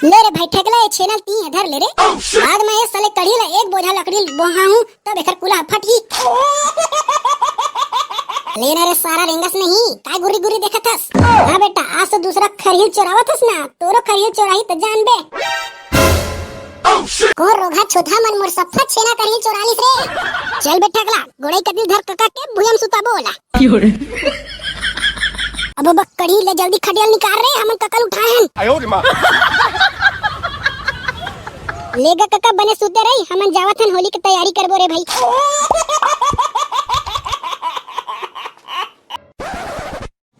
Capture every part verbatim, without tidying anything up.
ले रे भाई ठकला, ये छेना ल तीं ह धर ले रे। बाद म ये साले कढ़ी ला एक बोझा लकड़ी बोहाहूं, तब एकर कुला फटही। ले ना रे सारा, रेंगस नहीं, काय गुर्री गुर्री देखत हस? हां बेटा, आज से दूसरा खरही चोरावत हस ना, तोरो खरही चोराही त जानबे। कोन रोगहा छुतहा मन मोर सफ्फा छेना खरही चोरा लिस रे। चल बे ठकला, गोड़ई कति ल धर कका के भुइयां म सुताबो ओला। अब बक कढ़ी ले जल्दी खटिया ल निकाल रे, हमन कका ल उठाए हन। ले गा कका, बने सुते रही, हमन जावत हन, होली के तैयारी करबो रे भाई।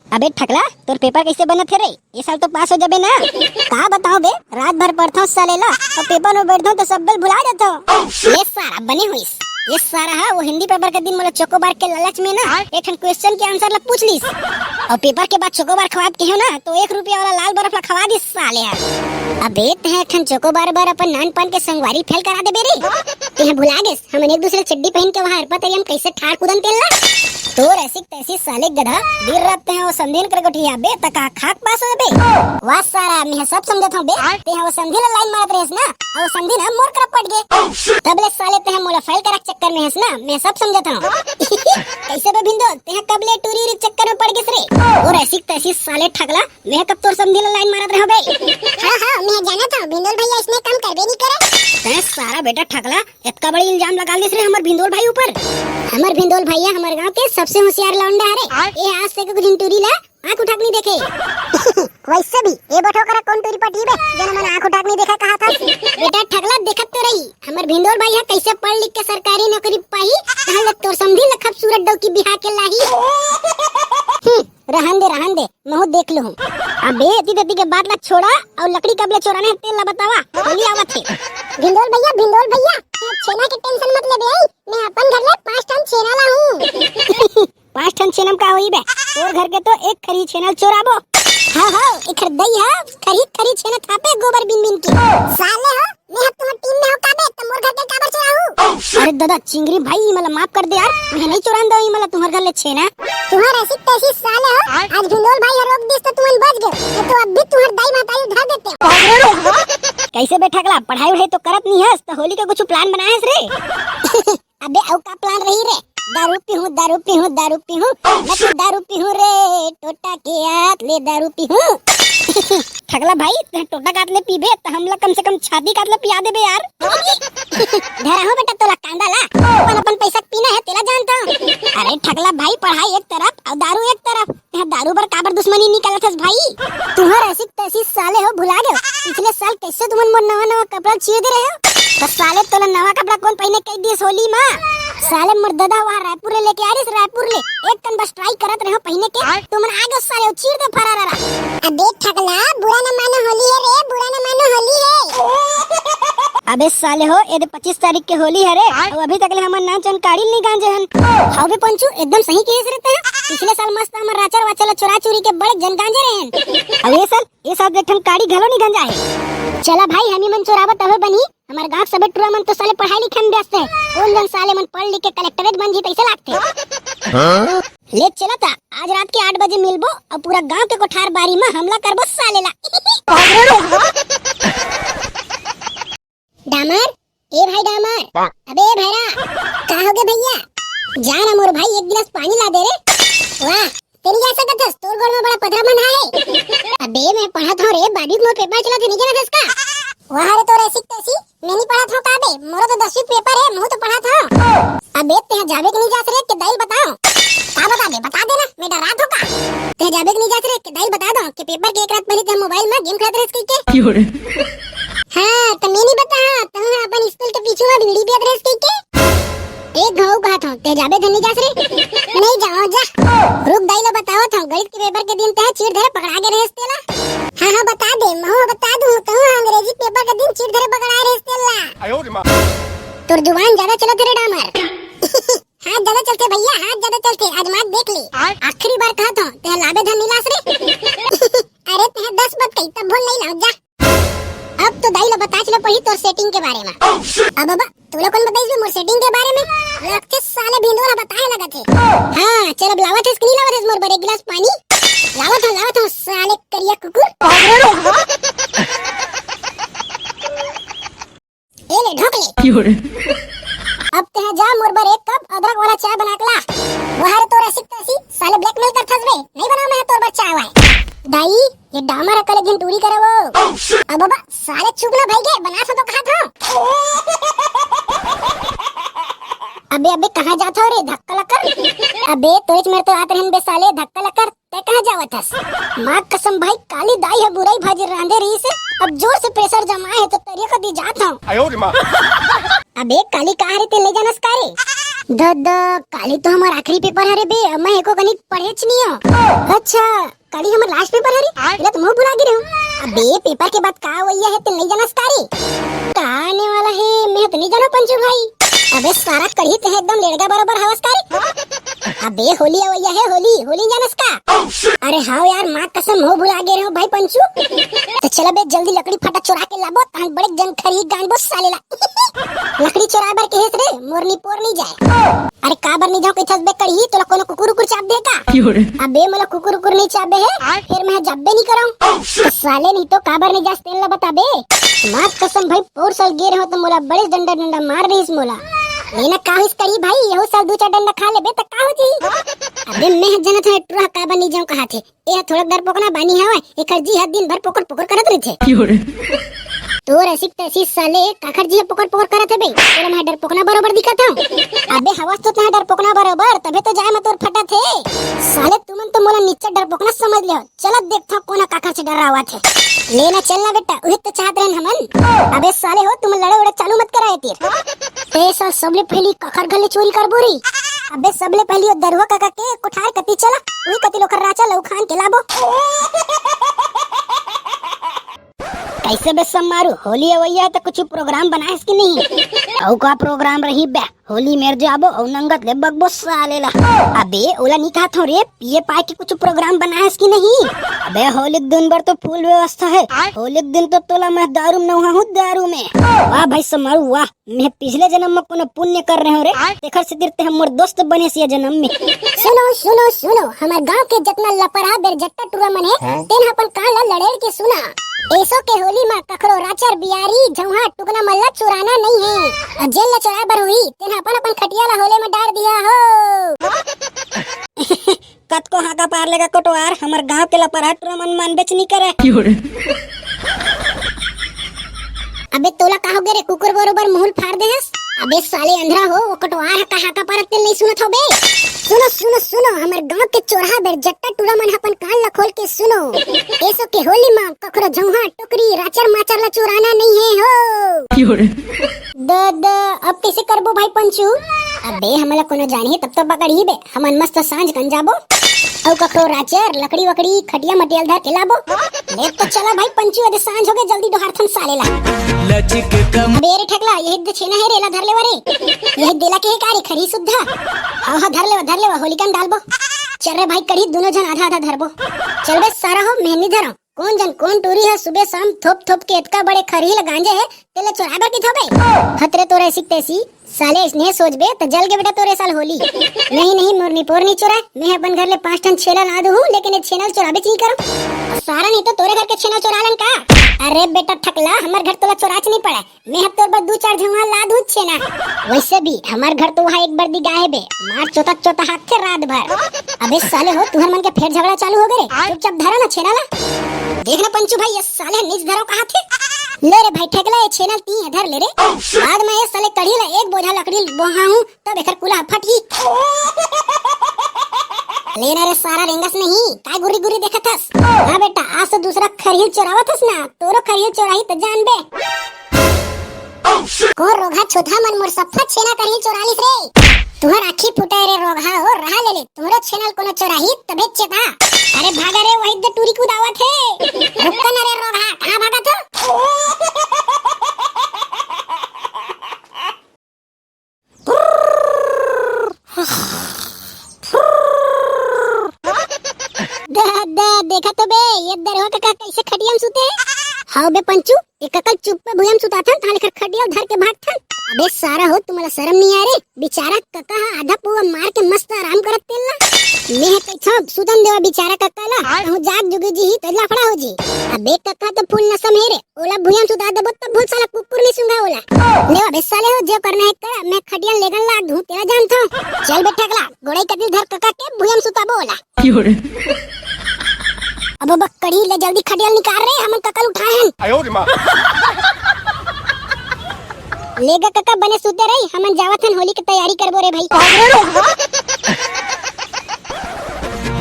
अबे ठकला, तोर पेपर कइसे बनत हे रे? ए साल तो पास हो जाबे ना। का बताओं बे, रात भर पढ़थंव साले ला, अउ पेपर में बैठथंव त सब बेल भुला जाथंव। ले सारा, बने होइस। ये सारा ह वो हिंदी पेपर के दिन मोला चोकोबार के लालच में ना एक ठन क्वेश्चन के आंसर ला पूछ लिस, अउ पेपर के बाद चोकोबार खवाब केहेंव ना तो एक रुपया वाला लाल बर्फ ला खवा दिस साले ह। अबे तें एक ठन चोकोबार बर अपन नानपन के संगवारी फेल करा देबे रे। तें भुला गेस, हमन एक दूसरे चड्डी पहिन के वहां अरपा तरिया म कइसे ठाड़ कूदन तेन ला। तोर ऐसी तैसी साले गधा, दिन रात तें वो समधिन कर गोठियाबे त का खाक पास होबे? वाह सारा, मैं सब समझत हूं बे। तें वो समधिन ला लाइन मारत रहेस ना, अउ समधिन ह मोर करा पट गे। तब ले साले तें मोला फेल करक चक्कर में हस ना, मैं सब समझत हूं। कइसे बे भिंदो, तें कब ले टूरी उरी चक्कर में पड़ गेस रे? तोर ऐसी तैसी साले ठकला, मैं कब तोर समधिन ला लाइन मारत रहेंव बे? हां हां, मैं जानत हूं, भिंदोल भैया अइसने काम करबे नहीं करे। तें सारा बेटा ठकला, एतका बड़ी इल्जाम लगा लिस रे हमर भिंदोल भाई ऊपर। हमर भिंदोल भैया हमर गांव के सबसे होशियार लौंडा हरे। ए आज तक कुछ टूरी ला आंख उठा के नहीं देखे। वइसे भी ए बठो करा कोन टूरी पटही बे, जेन मन आंख उठा के नहीं देखे कहाथस? बेटा ठकला, देखत तो रही हमर भिंदोल भाई ह कइसे पढ़ लिख के सरकारी नौकरी पाही, तहां ले तोर समधिन ला खूबसूरत डौकी बिहा के लाही। हम्म, रहन दे, रहन दे, महूं देख लूहूं। अबे एती तेती के बात ला छोड़ा, अउ लकड़ी कब ले चोराना हे तेन ला बतावा, होली आवत हे। भिंदोल भैया, भिंदोल भैया, छेना के टेंशन मत लेबे, मैं अपन घर ले पांच ठन छेना लाहूं। पांच ठन छेना म का होही बे? तोर घर के तो एक खरी छेना ल चोराबो। हां हां, एखर दई ह खरी खरी छेना थापे गोबर बिन बिन के। साले हो, मैं ह तुंहर टीम में हों का बे, त मोर घर के काबर चोराहूं? अरे ददा चिंगरी भाई, इमला माफ कर दे यार, मैं नहीं चोरान दंव इमला तुंहर घर ले छेना। तुंहर ऐसी तैसी साले हो, आज भिंदोल भाई ह रोक दिस त तुमन बच गेव, नहीं तो अब भी तुंहर दाई महतारी धर देतेंव। कइसे बे ठकला, पढ़ाई वढ़ाई तो करत नहीं हस, त होली के कुछ प्लान बनाए हस रे? अबे अउ का प्लान रही रे? दारू पीहूं, दारू पीहूं, दारू पीहूं, मैं तो दारू पीहूं रे, टोटा के आत ले दारू पीहूं। ठगला भाई, तें टोटा कात ले पीबे त हमला कम से कम छाती कात ले पिया देबे यार। धरा हो बेटा तोला कांदा ला, अपन अपन पैसा के पीना हे तेला जानथंव। अरे ठगला भाई, पढ़ाई एक तरफ अउ दारू एक तरफ, तें दारू बर काबर दुश्मनी निकालत हस भाई? तुंहर ऐसी तैसी साले हो, भुला गेव पिछले साल कइसे तुमन मोर नवा नवा कपड़ा चीर दे रहेव। त साले तोला नवा कपड़ा कोन पहिने कहि दिस होली मा? साले मोर ददा ह रायपुर ले लेके आ रिस, रायपुर ले। एक कन बस ट्राई करत रहेंव पहिने के, तुमन आ गेव साले, चीर दे फरारारा। अबे ठगला, बुरा न मानो होली हे रे, बुरा न मानो होली हे। अबे साले हो, ए दे पच्चीस तारीख के होली हरे, अउ अभी तक ले हमन नान चन काड़ी ल नहीं गांजे हन। हां बे पंचू, एकदम सही कहिस रे तें। पिछले साल मस्त हमर राचर वाचर ला चोरा चोरी के बड़े जन गांजे रहेन। अउ ए साल, ए साल एक ठन काड़ी घलो नहीं गंजा हे। चला भाई, हमी मन चोराबो तभे बनही। हमर गांव के सबे टुरा मन तो साले पढ़ाई लिखाई में व्यस्त हे। कोन जन साले मन पढ़ लिख के कलेक्टरेट बन जी तइसे लागथे। ले चला ता, आज रात के आठ बजे मिलबो अउ पूरा गांव के कोठार बारी म हमला करबो साले ला। डामर, ए भाई डामर, अबे ए भैरा, का होगे भैया? जा ना मोर भाई, एक गिलास पानी ला दे रे। वाह, तें नइ जा सकत हस, तोर गोड़ म बड़ा पथरा बंधा हे। अबे मैं पढ़त हंव रे, बारहवीं के मोर पेपर चलत हे, नइ जानत हस का? वाह रे तोर ऐसी तैसी, मैं नइ पढ़त हंव का बे, मोरो तो दसवीं के पेपर हे, महूं तो पढ़त हंव। अबे तें जाबे के नइ जास रे, के दाई ल बताओं। का बताबे, बता दे ना, मैं डरात हंव का? तें जाबे के नइ जास रे, के दाई ल बता दंव, के पेपर के एक रात पहिली तें मोबाइल म गेम खेलत रहेस कहिके। हां, त मैं नइ बताहंव, तहूं ह अपन स्कूल के पीछू म बीड़ी पियत रहेस कहिके। ए घाव कहत हंव, तें जाबे धन नइ जास रे? नइ जावंव, जा। रुक, दाई ल बतावत हंव, गणित के पेपर के दिन तें चीट धरे पकड़ा गे रहेस तेला। हां, हां, बता दे, महूं ह बता दूं, तहूं ह अंग्रेजी पेपर के दिन चीट धरे पकड़ा रहेस तेला। तोर जुबान जादा चलत हे रे डामर। हाथ जादा चलथे भैया, हाथ जादा चलथे, आजमा के देख ले। आखिरी बार कहत हंव, तें लाबे धन नइ लास रे। अरे तें दस बार कही, तभो नइ लावंव, जा। अब तो दाई ल बताच ल पड़ही तोर सेटिंग के बारे म। अब बाबा, तोला कोन बताइस बे मोर सेटिंग के बारे म? लगथे साले भिंदोर ह बताए लगत हे। हां, चल अब लावत हस कि नइ लावत हस मोर बर एक गिलास पानी? लावत हंव, लावत हंव, साले करिया कुकुर। ढोक ले। अब तेहा जा मोर बर एक कप अदरक वाला चाय बना के ला। वहां रे तोर ऐसी तैसी साले blackmail करथस बे, नहीं बनाओ मैं तोर बर चाय वाय। दाई, ये डामर अकल एक दिन टूरी करे वो। अब बाबा, साले चुप ना भाई के, बना तो कहा था। अबे, अबे, कहाँ जात हो रे, धक्का लकर? अबे, तोरेच मेरे तो आत रहन बे साले, धक्का लकर, तै कहाँ जावत हस? माँ कसम भाई, काली दाई ह बुराई भाजी रांधे रहिस हे, अब जोर से pressure जमाए हे, तो तरिया कती जात हूँ। अबे, काली कहाँ रे, ते ले जानस का रे? दादा, काली तो हमार आखिरी paper हरे बे, अब मैं एको कनिक पढ़ेच नहीं हूँ। अच्छा, काली हमर last paper हरे, एला तो मैं भुला गे रहूं। अबे, paper के बाद का वइया हे, ते नहीं जानस का रे? का आने वाला हे, मैं तो नहीं जानो पंचू भाई। अबे सारा कढ़ी, ते एकदम लेड़गा बरोबर हवस का रे? अबे होली अवइया हे, होली, होली जानस का? अरे हाँ यार, माँ कसम, मैं भुला गे रहूं भाई पंचू। तो चला बे, जल्दी लकड़ी फटा चुरा के लाबो, तहन बड़े जन खरी गांडबो साले ला। लकड़ी चुराए बर कहेस रे, मोर निपोर नहीं जाए। अरे काबर नहीं जाऊं कहिथस बे कढ़ी, तोला कोनो कुकुर उकुर चाब दे का? अबे मोला कुकुर उकुर नहीं चाबे हे, फिर मैं जाबे नहीं करऊं। तो साले नहीं तो काबर नहीं जास तेन ला बताबे। मात कसम भाई, पोर साल गे रहो तो मोला बड़े डंडा डंडा मार रहीस मोला। लेना का होइस कढ़ी भाई, यहू साल दू चार डंडा खा लेबे त का हो जाही? अबे मैं जनत हूं टुरा काबर नहीं जाऊं कहा थे। ए ह थोड़ा डरपोकना बानी हवय, एकर जी ह दिन भर पोकर पोकर करत रहिथे। तोर ऐसी तैसी साले, काखर जी ह पोकर पोकर करत हे बे? तोला मैं डरपोकना बरोबर दिखत हूँ। अबे हवस तो तैं डरपोकना बरोबर, तभे तो जाए म तोर फटत हे। साले तुमन तो मोला निच्चा डरपोकना समझ ले हो। चलत देखथव कोन ह काखर से डरावत हे। लेना चलना बेटा, उहे तो चाहत रहन हमन। अबे साले हो, तुमन लड़े उड़े चालू मत करा ए तीर। ते साल सबले पहली काखर घर ले चोरी करबो रे। अबे सबले पहली ओ दरुआ काका के कोठार कती चला, उही कती लोखर राचा लउखान के लाबो। कैसे बे समारू, होली अवैया है तो कुछ program बनाएस कि नहीं? अउ का program रही बे, होली मेर जाबो अउ नंगत ले बकबो साले ला। अबे ओला नहीं कहत हूँ रे, पिए पाए के कुछ program बनाएस कि नहीं? अबे होली के दिन बर तो full व्यवस्था है, होली के दिन तो तोला मैं दारू में नहाहूँ, दारू में। वाह भाई समारू वाह, मैं पिछले जन्म में कोनो पुण्य कर रहे हो रे, तेखर से तेरे ते हमर दोस्त बने से ये जन्म में। सुनो सुनो सुनो, हमर गांव के जतना लपरा बेरजट्टा टुरा मन हे, तेन ह अपन कान ला लड़ेड़ के सुना। एसो के होली मा कखरो राचर बियारी झौहा टुकना मन ला चुराना नहीं है। अउ जेन ला चुराए बर होही, तेन ह अपन अपन खटिया ला होले मा डार दिया हो। कतको हाका पार लेगा कोटवार, हमर गांव के लपरा टुरा मन मानबेच नहीं करे। अबे तोला का हो गे रे, कुकुर बरोबर मुंह फाड़ दे हस। अबे साले अंधरा हो, वो कोटवार ह का हाका पारत तेल नहीं सुनत हो बे। सुनो सुनो सुनो, हमर गांव के चोरहा बेरजट्टा टुरा मन ह अपन कान ला खोल के सुनो। एसो के होली मा कखरो झौहा टोकरी राचर माचर ला चुराना नहीं है हो। द द अब कैसे करबो भाई पंचू? अबे हमला कोनो जानही तब तो पकड़ही बे। हमन मस्त सांझ कन जाबो, अउ कखरो राचर लकड़ी वकड़ी खटिया मटियल धर के लाबो। ले तो चला भाई पंचू, अदे सांझ हो गे, जल्दी डोहारथन साले ला। लचिक कम अबे रे ठकला, यही दे छेना है रे, ला धर लेवा रे। यही देला के है का रे, खरी सुद्धा? हाँ हाँ, धर लेवा धर लेवा, होलिका में डालबो। चल रे भाई कढ़ी, दोनों झन आधा आधा धरबो। चल बे सारा हो, मेहनी धरो। कोन जन कोन टूरी ह सुबह शाम थोप थोप के एतका बड़े खरही ल गांजे हे, तेला चोराए बर किथो बे? हतरे तोर ऐसी तैसी, साले इसने सोचबे त जल के बेटा तोरे साल होली। नहीं नहीं, मोरनी पोरनी चोराए, मैं अपन घर ले पांच ठन छेला ला दूं, लेकिन ये छेना ल चोराबेच नहीं करो। सारा नहीं तो तोरे घर के छेना चोरा लन का? अरे बेटा ठकला, हमर घर तोला चोराच नहीं पड़े, मैं ह तोर बर दू चार झंगहा ला दूं छेना। वैसे भी हमार घर तो वहाँ एक बार दी गाय बे, मार चोता चोता हाथ थे रात भर। अबे साले हो, तुहर मन के फेर झगड़ा चालू हो गए रे। चुपचाप धरा ना छेना ला। देख ना पंचू भाई, ये साले नीच धरो कहा थे। ले रे भाई ठेकला, ये छेना ल ती है, धर ले रे। बाद में ये साले कढ़ी ला एक बोझा लकड़ी बोहा हूँ, तब एकर कुला फटही। लेना रे सारा रेंगस नहीं, काय गुरी गुरी देखत हस? हाँ बेटा, आज से दूसरा खरही चोरावत हस ना, तोरो खरही चोराही त जान बे। कोन रोगहा छोतहा मन मोर सफ्फा छेना करही चोरालिस रे। तुहर आँखी फूटे रे रोगहा हो, रहा ले ले, तुहरो छेना ल कोनो चोराही तभे चेता। अरे भागा रे, वही दे टूरी कुदावत हे। रुक ना रे रोगहा, कहाँ भागत हो? दा, दा, देखा तो बे, ये दरुआ काका कैसे खटिया में सुते हे? अउ बे पंचू, ए कका ल चुप्पे भुइयां म सुताथन, तहां ले खटिया ल धर के भागथन। अबे सारा हो, तुम्हला शरम नइ आय रे? बिचारा कका ह आधा पउवा मार के मस्त आराम करत तेला। मैं कहिथंव सुतन देवा बिचारा कका ला, कहूं जाग जुगी जी ही त लफड़ा हो जी। अबे कका तो फुल नशा म हे रे, ओला भुइयां म सुता देबो त भूल साला कुकुर नइ सूंघय ओला। लेवा बे साले हो, जो करना हे कर, मैं खटिया ल लेगन लाग दूं, तेला जानथंव। चल बे ठकला, गोड़ई कति ल धर कका के भुइयां म सुताबो ओला। अब बक कड़ी ले जल्दी खटिया ल निकाल रे, हमन कका ल उठाए हन। ले गा कका बने सुते रही, हमन जावत हन होली के तैयारी करबो रे भाई।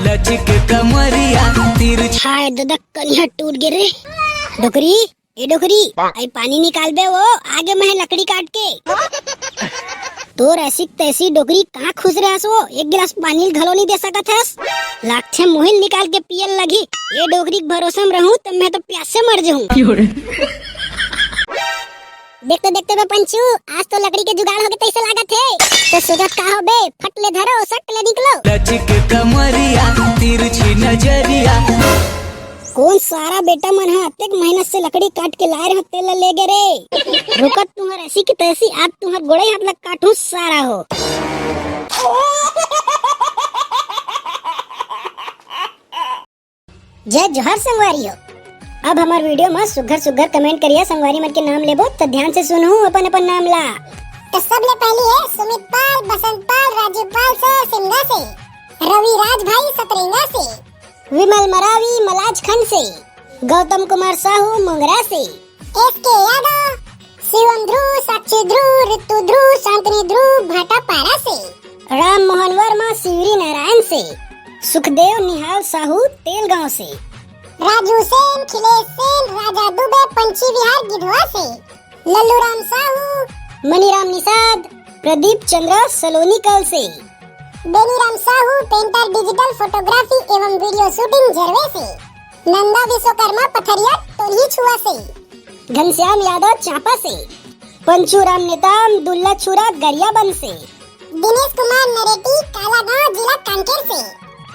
लचक कमरिया तिरछा। हाय ददा कनिहा टूट गे रे। डोकरी, ए डोकरी, आई पानी निकालबे वो, आगे मैं लकड़ी काट के। तोर ऐसी तैसी डोकरी कहाँ खुश रहस वो, एक गिलास पानी घलो नइ दे सकत हस। लागथे मोहिल निकाल के पियल लगही। ए डोकरी के भरोसा म रहूं त मैं तो प्यास से मर जाहूं। देखते देखते बे पंचू, आज तो लकड़ी के जुगाड़ होगे तइसे लागत हे। तो सोचत का हो बे, फट ले धरो, सट ले निकलो। लचक कमरिया तिरछी नजरिया। कोन सारा बेटा मन ह अतेक मेहनत से लकड़ी काट के लाए रहत तेला ले गे रे। रुकत तुंहर ऐसी की तैसी, आज तुंहर गोड़ई हाथ ला काटहूं सारा हो। जय जोहार संगवारी हो। अब हमर video म सुग्घर सुग्घर comment करिया, संगवारी मन के नाम लेबो त ध्यान से सुनहू अपन अपन नाम ला। तो सबले पहली है सुमित पाल, बसंत पाल, राजू पाल सर सिमगा से, रवि राज भाई सतरेंगा से, विमल मरावी मलाज खंड से, गौतम कुमार साहू मोंगरा से, एस के यादव, शिवम ध्रुव, साक्षी ध्रुव, ऋतु ध्रुव, शांतनी ध्रुव भाटापारा से, राम मोहन वर्मा शिवरी नारायण से, सुखदेव निहाल साहू तेलगांव से, राजू सेन, खिलेश सेन, राजा दुबे, पंछी विहार गिधवा से, लल्लू राम साहू, मनीराम निषाद, प्रदीप चंद्र सलोनी कल से, Beniram Sahu, painter digital photography एवं वीडियो शूटिंग जरवे से, नंदा विश्वकर्मा पथरिया टोलही छुआ से, घनश्याम यादव चांपा से, पंचू राम नेताम दुल्ला छुरा गरियाबंद से, दिनेश कुमार नरेटी कालागांव जिला कांकेर से,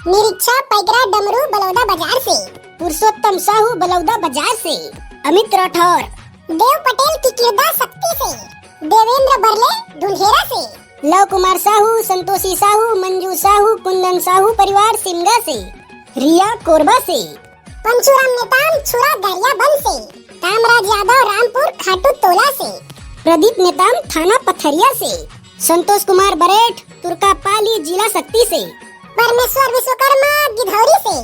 निरीक्षा पैकरा डमरू बलौदा बाजार से, पुरुषोत्तम साहू बलौदा बाजार से, अमित राठौर, देव पटेल की किरदा शक्ति से, देवेंद्र बरले ढुंढेरा से, लव कुमार साहू, संतोषी साहू, मंजू साहू, कुंदन साहू परिवार सिमगा से, रिया कोरबा से, पंचूराम नेताम छुरा गरियाबंद से, कामराज यादव रामपुर खाटू तोला से, प्रदीप नेताम थाना पथरिया से, संतोष कुमार बरेठ तुर्कापाली जिला शक्ति से, परमेश्वर विश्वकर्मा गिधौरी से,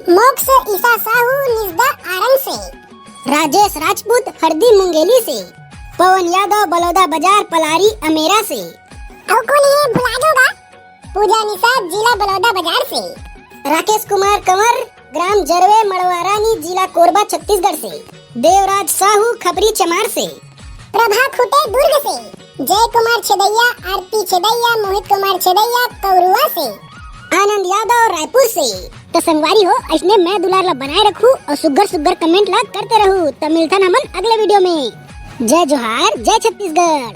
मोक्ष ईसा साहू निजदा आरंग से, राजेश राजपूत हरदी मुंगेली से, पवन यादव बलौदा बाजार पलारी अमेरा से। अउ कोन हे भुला गे गा? पूजा निषाद जिला बलौदा बाजार से, राकेश कुमार कंवर ग्राम जरवे मड़वारानी जिला कोरबा छत्तीसगढ़ से, देवराज साहू खपरी चमार से, प्रभा खुटे दुर्ग से, जय कुमार छेदैया, आरती छेदैया, मोहित कुमार छेदैया कौरुआ से, आनंद यादव रायपुर से। त संगवारी हो, अइसने मैं दुलार ला बनाए रखू अउ सुग्घर सुग्घर comment ला करते रहू। त मिलथन हमन अगले video में। जय जोहार, जय छत्तीसगढ़।